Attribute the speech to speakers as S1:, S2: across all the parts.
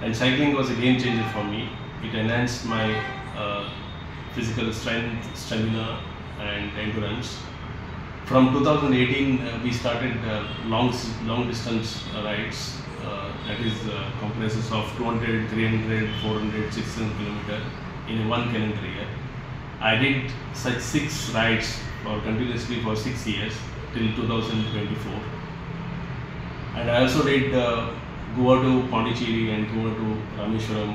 S1: And cycling was a game changer for me. It enhanced my physical strength, stamina and endurance. From 2018 we started long distance rides, that is comprises of 200, 300, 400, 600 kilometers in one calendar year. I did such 6 rides for continuously for 6 years till 2024. And I also did Goa to Pondicherry and Goa to Rameshwaram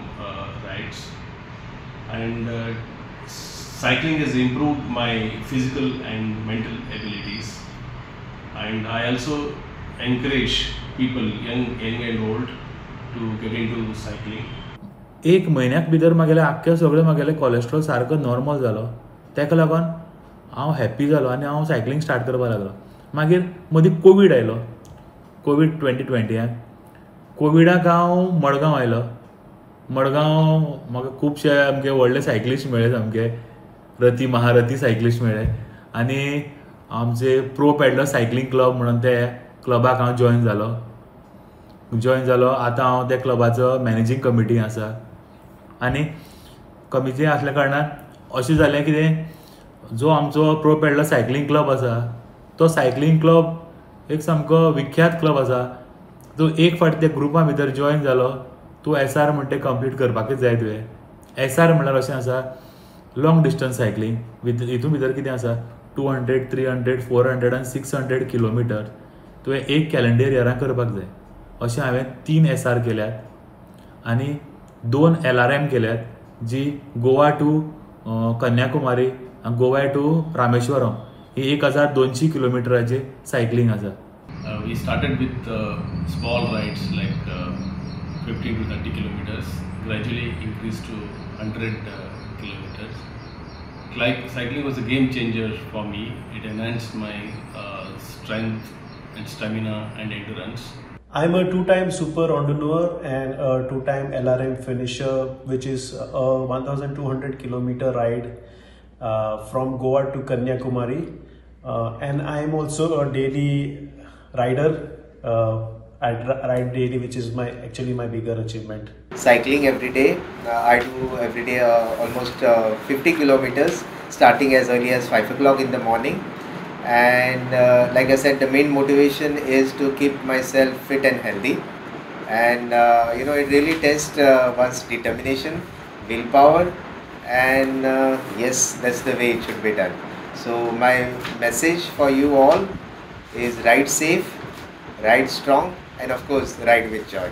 S1: rides. And cycling has improved my physical and mental abilities. And I also encourage people, young and old, to get into cycling.
S2: एक म्हयन्याक भितर म्हागेलें आख्खें सगळें म्हागेलें cholesterol सारको normal जालो. ताका लागून हांव हॅप्पी जालो आनी हांव सायकलींग स्टार्ट करपाक लागलो. मागीर मदीं कोवीड आयलो, कोवीड 2020. कोविडाक हांव मडगांव आयलो. मडगांव म्हाका खुबशे आमचे व्हडले सायकलिस्ट मेळ्ळे, सामके रथी महारथी सायकलिस्ट मेळ्ळे आनी आमचे प्रो पॅडलर सायकलींग क्लब म्हणून ते क्लबाक हांव जॉयन जालो. आतां हांव त्या क्लबाचो मॅनेजींग कमिटी आसा. आनी कमिटी आसल्या कारणान अशें जालें कितें, जो आमचो प्रो पॅडलर सायकलींग क्लब आसा तो सायकलींग क्लब एक सामको विख्यात क्लब आसा. तूं एक फावट त्या ग्रुपा भितर जॉयन जालो, तूं एस आर म्हणटा तें कंप्लीट करपाकच जाय तुवें. एस आर म्हणल्यार अशें आसा, लॉंग डिस्टन्स सायकलींग. हितून भितर कितें आसा, 200, 300, 400 आनी 600 किलोमिटर तुवें एक कॅलेंडर इयराक करपाक जाय. अशें हांवें 3 एस आर केल्यात आनी 2 LRM केल्यात, जी गोवा टू कन्याकुमारी आनी गोवा टू रामेश्वरम ही 1200 किलोमिटराची सायकलींग आसा.
S1: We started with small rides like 15 to 30 kilometers, gradually increased to 100 kilometers. Like cycling was a game changer for me. It enhanced my strength and stamina and endurance.
S3: I'm a 2-time super randonneur and a 2-time LRM finisher, which is a 1200 kilometer ride from Goa to Kanyakumari. And I'm also a daily rider. I ride daily, which is my actually my bigger achievement.
S4: Cycling every day. I do every day almost 50 kilometers, starting as early as 5 o'clock in the morning. And like I said, the main motivation is to keep myself fit and healthy. And you know, it really tests one's determination, willpower, and yes, that's the way it should be done. So my message for you all is ride safe, ride strong, and of course ride with joy.